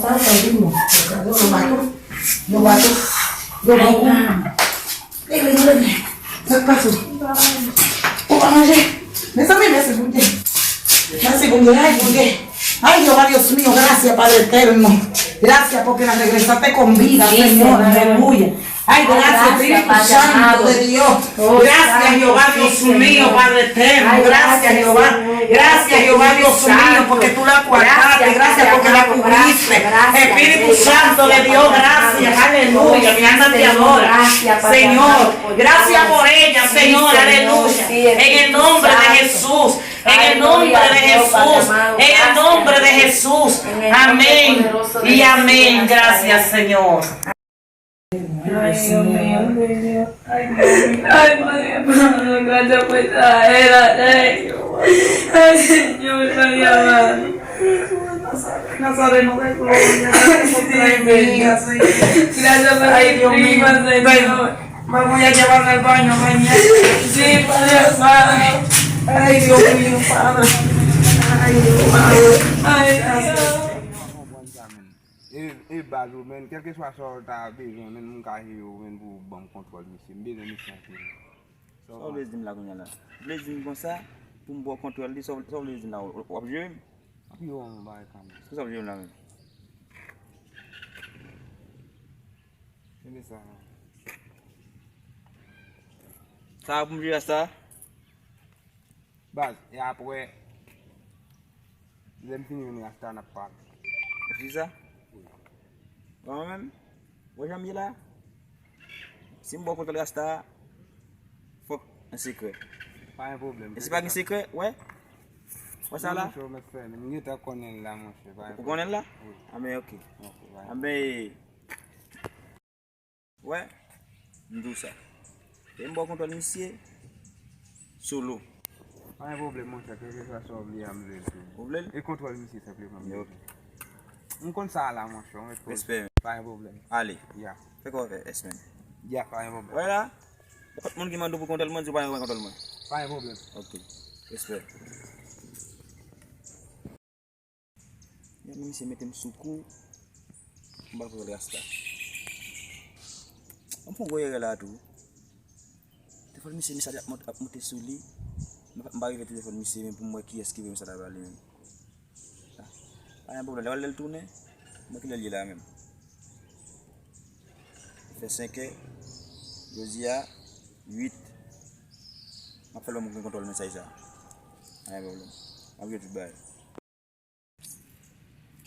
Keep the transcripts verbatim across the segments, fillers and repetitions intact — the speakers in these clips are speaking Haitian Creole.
Sa, sa, vin, non. Yo kraze, yo ba tou. Yo ba tou. Yo ba tou. Leve, leve. Sa k pase? Ou pa manje? Mezanmi, mèsi Bondye. Mèsi Bondye. Ay, Bondye. Ay, Jeová Dios mío, gracias, Padre eterno. Gracias porque la regresaste con vida, Señor. Aleluya. Ay, gracias, Espíritu Santo de Dios. Gracias, Jehová Dios mío, Padre eterno. Gracias, Jehová. Gracias, Jehová Dios mío, porque tú la guardaste. Gracias porque la cubriste. Espíritu Santo de Dios, gracias. Aleluya. Mi alma te adora. Señor, gracias por ella, Señor. Aleluya. En el nombre de Jesús. En el nombre de Jesús. En el nombre de Jesús. Amén. Y amén. Gracias, Señor. Ay, Dios mío, Señor. Ay, Dios mío. Ay, María, Padre, gracias por esta era, ay, Dios. Ay, Señor, María, Padre. Nazareno de gloria, gracias por traerme, Señor. Gracias por mi prima, Señor. Vamos a llevarla al baño, mañana. Sí, Padre, Padre. Ay, Dios mío, Padre. Ay, Dios mío. Ay, Dios. E, e baz ou, men, kèlkeswa sa w ta bezwen, men, m ka jere w, men, pou w ban m kontwòl misye. M bezwen misye anpil. Sa w vle di m la kounye a la? Ou vle di m konsa, pou m ba w kontwòl li, sa w, sa w vle di m la, w, w ap jere m? M ap jere w yon bagay kanmenm. Kisa w ap jere m la menm? Kenbe sa. Sa pou m jere sa? Baz, e apre, lè m fini jwenn Rasta, n ap pale. Ou di sa? Wi. Bon, mwen menm, wè jan m ye la, si m ba w kontwòl Rasta, fòk an sekrè. Pa gen pwoblèm. E si pa gen sekrè, wè? Wè sa la? Monchè, ou mèt fè, men m gentan konnen l la, monchè, pa gen pwoblèm. Ou konnen l la? Wi. A ben, ok. Ok, pa gen pwoblèm. A ben, Wè, m di w sa. E m ba w kontwòl misye, solo. Pa gen pwoblèm, monchè, kèlkeswa sa w vle a, m vle l tou. Ou vle l? E kontwòl misye senpleman, m bezwen. Ok. M konn sa a la, monchè, w mèt poze. Respè. Pa gen pwoblèm. Ale. Ya. Fè kòmantè, S M. Ya, pa gen pwoblèm. Wè la, nenpòt moun ki mande w pou kontwòl mwen, di w pa gen kontwòl mwen. Pa gen pwoblèm. Ok. Respè. Gade misye mete m sou kou. M pa pran Rasta. M fè yon gwo erè la tou. Telefòn misye, mesaj ap mont-, ap monte sou li. M pa, m pa rive telefòn misye menm pou m wè kiyès ki voye mesaj la ba li menm. Pa gen pwoblèm, lè w al lè l tounen, m wè kilè l ye la menm. Fè senkè, jodi a, uit. M ap fè l wè m gen kontwòl mesaj sa. Pa gen pwoblèm. M ap jere tout bagay.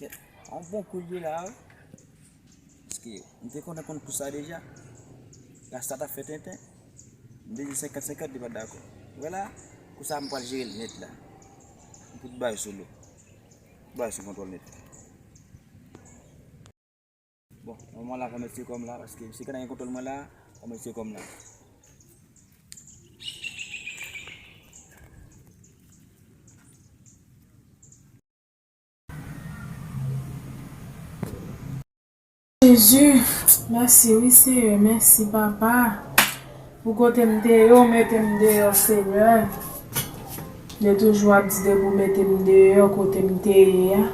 Kèt, yon bon kou l ye la, wi. Paske m te kontan konn kou sa deja. Rasta t ap fè tenten. M te di senkant senkant, li pa t dakò. Wè la, kou sa m pral jere l nèt la. M pou tout bagay sou lo. Tout bagay sou kontwòl nèt. Bon, nan moman la, fò m retire kò m la, paske misye gentan gen kontwòl mwen la, fò m retire kò m la. Jezi, mèsi wi Seyè, mèsi Papa. Pou kote m te ye, w mete m deyò, Senyè. M te toujou ap di depi w mete m deyò kote m te ye a,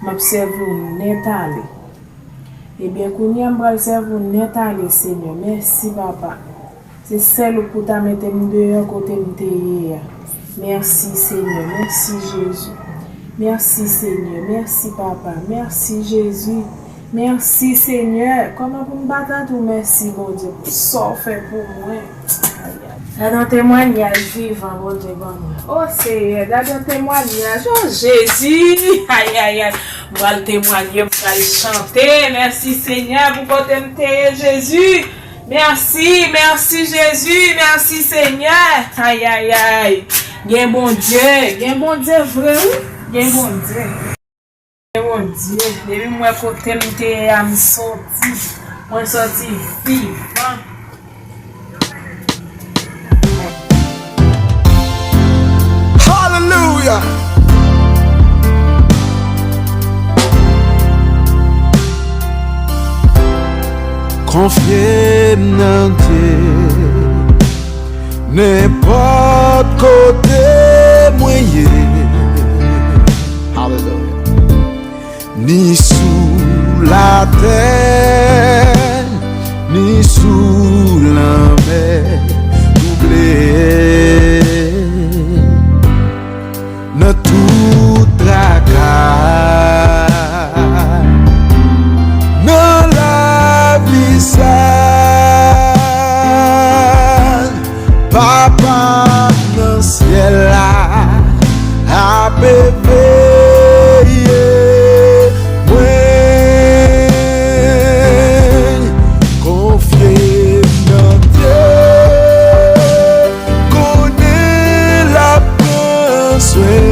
m ap sèvi w nèt ale. Ebyen, kounye a m pral sèvi w nèt ale, Senyè. Mèsi, Papa. Se sèl ou pou ta mete m deyò kote m te ye a. Mèsi, Senyè. Mèsi, Jezi. Mèsi, Senyè. Mèsi, Papa. Mèsi, Jezi. Mèsi, Senyè. Kòman pou m pa ta di w mèsi, Bondye, pou sa w fè pou mwen? Gade yon temwayaj vivan Bondye ban mwen. O Seyè, gade yon temwayaj. O Jezi! Ayayay! M pral temwaye, m pral chante. Mèsi, Senyè, pou kote m te ye, Jezi. Mèsi, mèsi, Jezi. Mèsi, Senyè. Ayayay! Gen Bondye. Gen Bondye vre, wi. Gen Bondye. Bondye, depi m wè kote m te ye a, m soti. Mwen soti vivan. Hallelujah! Konfye m nan Dye. Nenpòt kote mwen ye, alelouya, ni sou Atè ni sou lanmè twouble, nan tout traka nan lavi sa, Papa m nan syèl la ape veye mwen. Konfye m nan Dye, konnen l ap pran swen